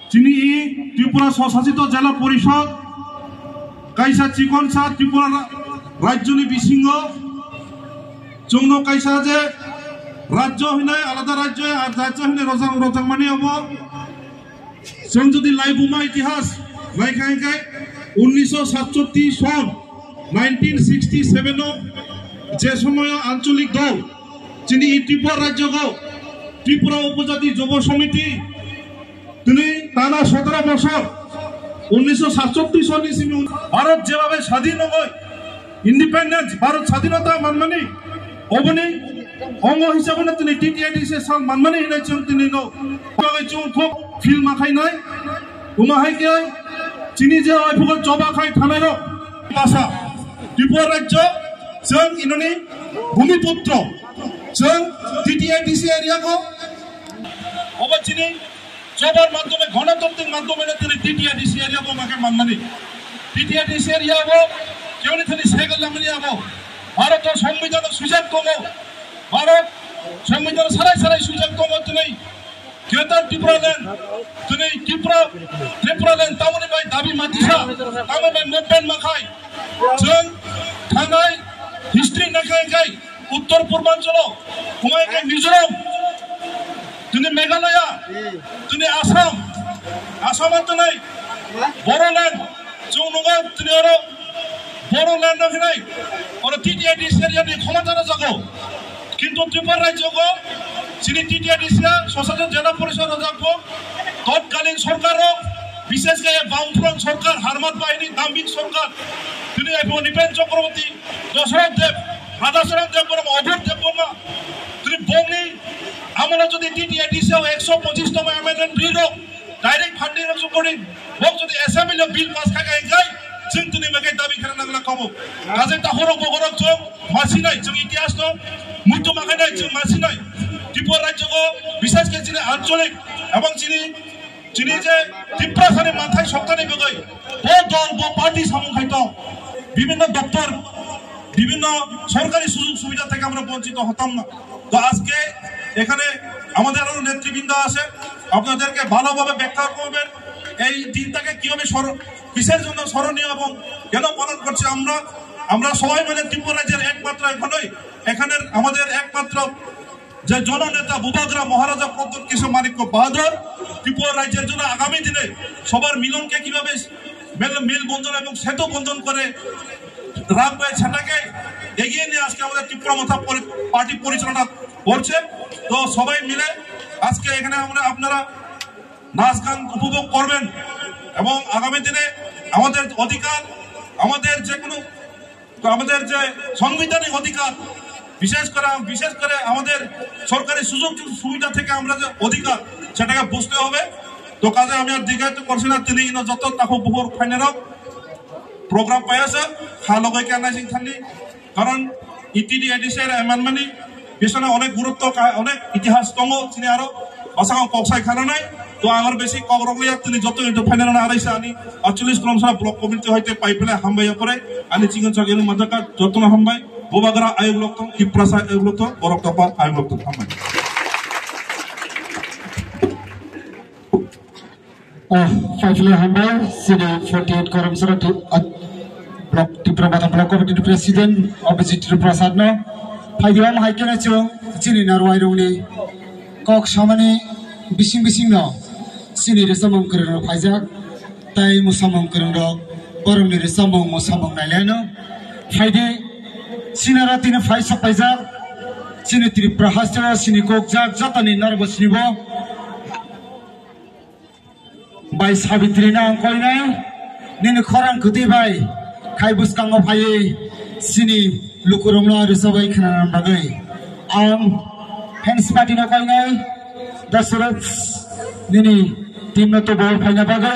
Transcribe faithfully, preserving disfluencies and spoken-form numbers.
Chini i Tripura Swsasito Jela Porishod kaisa chikonsa Tripura ra-, rajyoni bisingo chwngno kaisa je rajyo hinai alada rajyo ar rajyo hinai rojak, rojakmani obo. Chwng jodi laibuma itihas naikha hwnkhe unnisho satchottish son, nineteen sixty seven o je somoyo ancholik dol chini i Tripura rajyogo Tripura Upojati Jobo Somiti tini tana sotoro bosor, unnisho satchottish sonni simi Bharat jebabe sadhin ongoi, independence, Bharat sadhinota manmani, oboni ongo hisabe no tini T T I D C sal manmani hinai chwng tini no. Bagwi chwng khub feel ma khainai. Tuma hai khe chini je oi phugo choba khai thanai rok. Basa, Tripura rajyo, chwng inoni bhumiputro, chwng T T I D C area ko, obo chini Chobar madhyome, gণতন্ত্রের মাধ্যমে tini T T I D C area bo make manmani. T T I D C area bo keboni thani cycle langmani abo. Bharat o Songbidan o swijak tongo. Bharat Songbidan o sarai sarai swijak tongo tini. Greater Tripura land, tini Tripura, Tripura land tamoni bai dabi matisa, tamoni bai movement makhai. Chwng thanai history nakhai khai. Uttor Purbanchalo, hwnkhai khe Mizoram, tini Meghalaya, tini Assam, Assam o tini Bodoland, chwng nungo tini oro Bodoland no hinai, oro T T I D C area ni khomota rwjago. Kintu Tripura rajyo go, chini T T I D C a, Swsasito Jela Porishod rwjakgo, totkalin sorkar rok, bishesh khe Bamfront sorkar, Harmat Bahini, Dambik sorkar, tini abo Nipen Chakraborty, Dosoroth Deb, Radhacharan Deb Barma, Abhor Deb Barma, tini bongni amolo jodi T T I D C o ekso pochish tongma amendment bill rok direct funding rok supporting, bok jodi assembly o bill pass kha kha hingkhai, chwng tini bagwi dabi khana nangla kamo. Kaje tahorok bogorok chwng masinai, chwng itihas no muitu makhainai, chwng masinai. Tripura rajyo o bishesh khe chini ancholik ebong chini Chini je Tiprasani manthai soktani bagwi bo dol, bo party samung khai tong, বিভিন্ন দপ্তর, বিভিন্ন সরকারি সুযোগ সুবিধা থেকে আমরা বঞ্চিত হতাম না। তো আজকে এখানে আমাদের আরো নেতৃবৃন্দ আছে, আপনাদেরকে ভালোভাবে ব্যাখ্যা করবেন এই দিনটাকে কিভাবে স্মরণ, কিসের জন্য স্মরণীয় এবং কেন পালন করছি আমরা। আমরা সবাই মিলে ত্রিপুরা রাজ্যের একমাত্র এখানেই, এখানের আমাদের একমাত্র যে জননেতা বুবাগ্রা মহারাজা প্রদ্যোৎ কিশোর মাণিক্য বাহাদুর ত্রিপুরা রাজ্যের জন্য আগামী দিনে সবার মিলনকে কিভাবে মেল, মেলবন্ধন এবং সেতু বন্ধন করে রাখবে, সেটাকে এগিয়ে নিয়ে আজকে আমাদের ত্রিপুরা মথা পরি-, পার্টি পরিচালনা করছে। তো সবাই মিলে আজকে এখানে আমরা, আপনারা নাচ গান উপভোগ করবেন এবং আগামী দিনে আমাদের অধিকার, আমাদের যে কোনো তো আমাদের যে সাংবিধানিক অধিকার, বিশেষ করে, বিশেষ করে আমাদের সরকারি সুযোগ সুবিধা থেকে আমরা যে অধিকার, সেটাকে বুঝতে হবে। তো কাজে আমি আর দীর্ঘায়িত করছি না, tini ino joto takhuk bukhuk phainai rok program pai asa, ha logai khe naising thani, karon E T D A D C amendment ni bisana onek gurutto ka-, onek itihas tongo, chini aro bwskango kok sai khana nai. To ang aro besi kok rok liya, tini joto ito phainai rok araisa ani atcholish kolom sa block committee hoite pai pele hambai yapore ani chikon chak eno majaka jotono hambai. Bubagra ayuk lok tong, Tiprasa ayuk lok tong, borok tapa ayuk lok tong, hambai. Ah, faithfully hambai, sini forty eight korom sara tu, ah, block Tipra Motha Block Committee ni President, Abhijit Tripura sir no. Phai di, omo hai khe no chwng, chini narwai rok ni kok samani bising bising no, chini rwchapmung kwrwng rok phaijak, tai mwsamung kwrwng rok, borok ni rwchapmung mwsamung nailai no. Phai di, chini aro tini phai sok paijak, chini Tripura haste o chini kok jak, joto ni norok bo chini bo. Bai Sabitri no ang koinai, nini khorang kwtwi bai khai bwskango phaiwi chini lukurokno rwchapwi khwnanani bagwi. Ang fans party no koinai, Dasarath nini team no tubuo phaina bagwi.